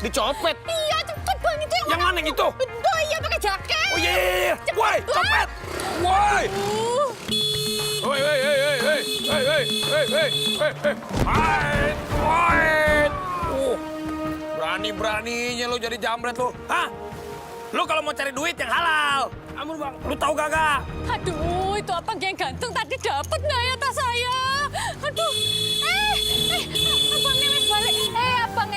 Dicopet? Iya, cepet Bang. Itu Yang mana yang itu? Oh iya, pakai jaket. Oh iya. Cepet, Woi, Bang. copet. Woi. Woi. Woi. Berani-beraninya lo jadi jambret lo. Hah? Lo kalau mau cari duit yang halal. Amun Bang, lo tahu gak? Aduh, itu abang yang ganteng tadi dapat nggak ya tas saya? Aduh, abang Memes balik. Abang.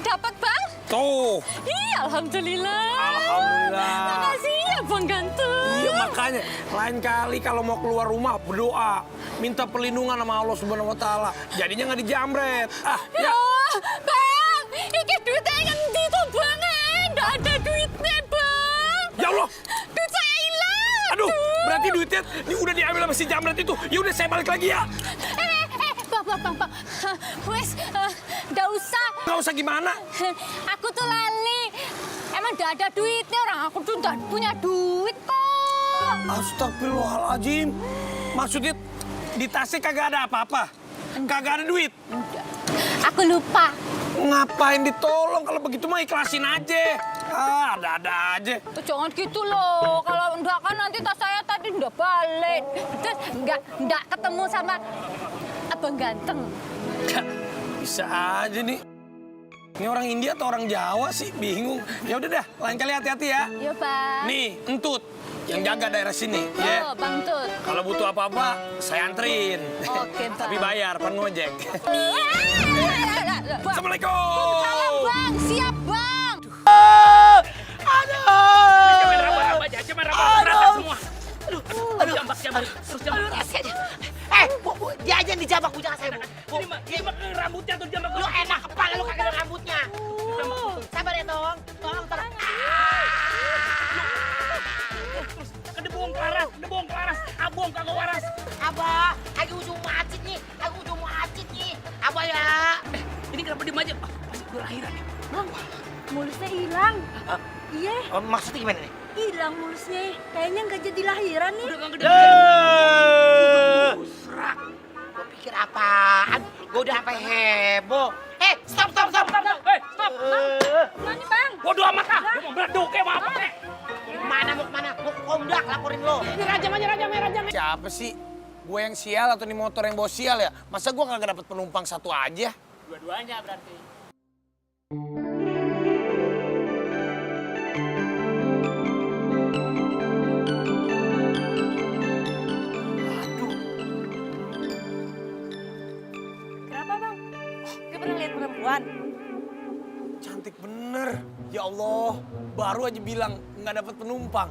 Dapat Bang? Tuh. Iya, alhamdulillah. Alhamdulillah. Makasih ya Bang ganteng. Iya makanya, lain kali kalau mau keluar rumah berdoa, minta perlindungan sama Allah Subhanahu Wa Taala. Jadinya nggak dijamret. Ya. Bang, ini duitnya kan itu Bang. Nggak ada duitnya Bang. Ya Allah. Duit saya hilang. Aduh, berarti duitnya ini udah diambil sama si jamret itu. Ya udah saya balik lagi ya. Bang. Wes, nggak usah. Nggak usah gimana? Aku tuh lali. Emang nggak ada duitnya, orang aku tuh nggak punya duit kok. Astagfirullahaladzim. Maksudnya di tasnya kagak ada apa-apa? Kagak ada duit? Aku lupa. Ngapain ditolong? Kalau begitu mah ikhlasin aja. Ada-ada aja. Tuh, jangan gitu loh. Kalau enggak kan nanti tas saya tadi udah balik. Terus enggak ketemu sama abang ganteng. Bisa aja nih. Ini orang India atau orang Jawa sih? Bingung. Ya udah dah, lain kali hati-hati ya. Iya, Bang. Nih, Entut yang jaga daerah sini, ya. Oh, Bang Tut. Kalau butuh apa-apa, saya anterin. Oke, Bang. Tapi bayar, pan ngojek. Bang. Assalamualaikum. Salam, Bang. Siap, Bang. Dia aja yang dijambak bujang saya, Bu. Ini mah rambutnya tuh jambak. Lu enak kepala lu kagak ada rambutnya. Sabar ya, Tong. Tolong. Terus kedebong kelaras. Abong kagak waras. Abah, lagi ujung macet nih. Abah ya. Ini kenapa diem aja? Masih gue lahiran ya? Bang, mulusnya hilang. Iya, Maksudnya gimana nih? hilang mulusnya. Kayaknya nggak jadi lahiran nih. Udah gak gede. Serak. Gua pikir apaan? Gua udah sampai heboh. Stop. Stop. Mana Bang? Bodoh amat ah. Gue mau beleduk kayak mau apa kek. Mau kemana? Mau ke Komdak laporin lo. Ini rajam aja. Siapa sih? Gue yang sial atau nih motor yang bawa sial ya? Masa gue kagak dapet penumpang satu aja? Dua-duanya berarti. Kenapa Bang? Gak pernah lihat perempuan? Cantik bener. Ya Allah, baru aja bilang nggak dapet penumpang.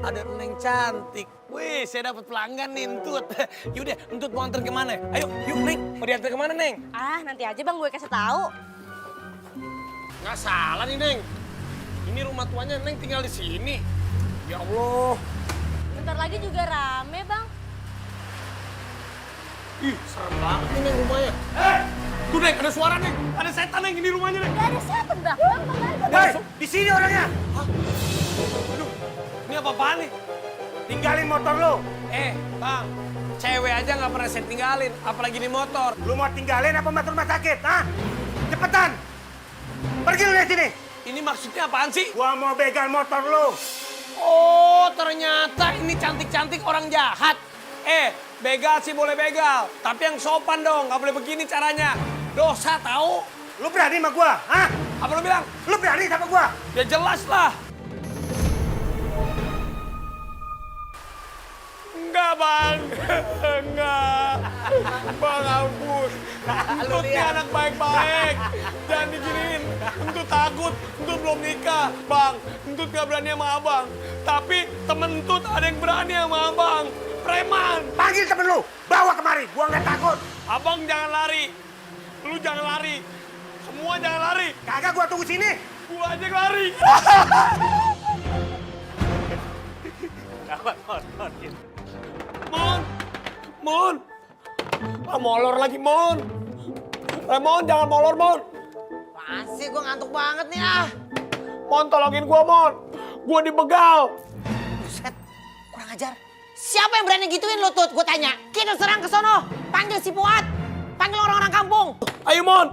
Ada Neng cantik. Wih, saya dapat pelanggan nih, Entut. Yaudah, Entut mau antar kemana? Ayo, yuk Neng. Mau diantar kemana, Neng? Nanti aja Bang gue kasih tahu. Nggak salah nih, Neng. Ini rumah tuanya Neng tinggal di sini. Ya Allah. Bentar lagi juga rame Bang. Ih, serem banget nih, Neng, rumahnya. Tuh, Neng, ada suara, Neng. Ada setan, Neng, ini rumahnya, Neng. Gak ada setan Bang. Hei, di sini orangnya. Aduh, ini apa-apaan nih? Tinggalin motor lu. Bang, cewek aja nggak pernah saya tinggalin, apalagi di motor. Lu mau tinggalin apa masuk rumah sakit? Hah? Cepetan. Pergi lu dari sini. Ini maksudnya apaan sih? Gua mau begal motor lu. Oh, ternyata ini cantik-cantik orang jahat. Begal sih boleh begal, tapi yang sopan dong, nggak boleh begini caranya. Dosa tahu? Lu berani sama gua? Hah? Apa lu bilang? Lu berani sama gua? Ya jelas lah. Enggak, Bang. Enggak. Bang, ampun. Entut nih anak baik-baik. Jangan diginiin. Entut takut. Entut belum nikah. Bang, Entut gak berani sama abang. Tapi temen Entut ada yang berani sama abang. Preman. Panggil temen lu. Bawa kemari. Gua nggak takut. Abang jangan lari. Lu jangan lari. Semua jangan lari. Kagak gua tunggu sini. Gua aja yang lari. Mon. Molor lagi, Mon. Mon, jangan molor, Mon. Apaan sih? Gua ngantuk banget nih ah. Mon, tolongin gua, Mon. Gua dibegal. Buset, kurang ajar. Siapa yang berani gituin lo, Tut? Gue tanya. Kita serang ke sono. Panggil si Fuad. Panggil orang-orang kampung. Ayo, Mon.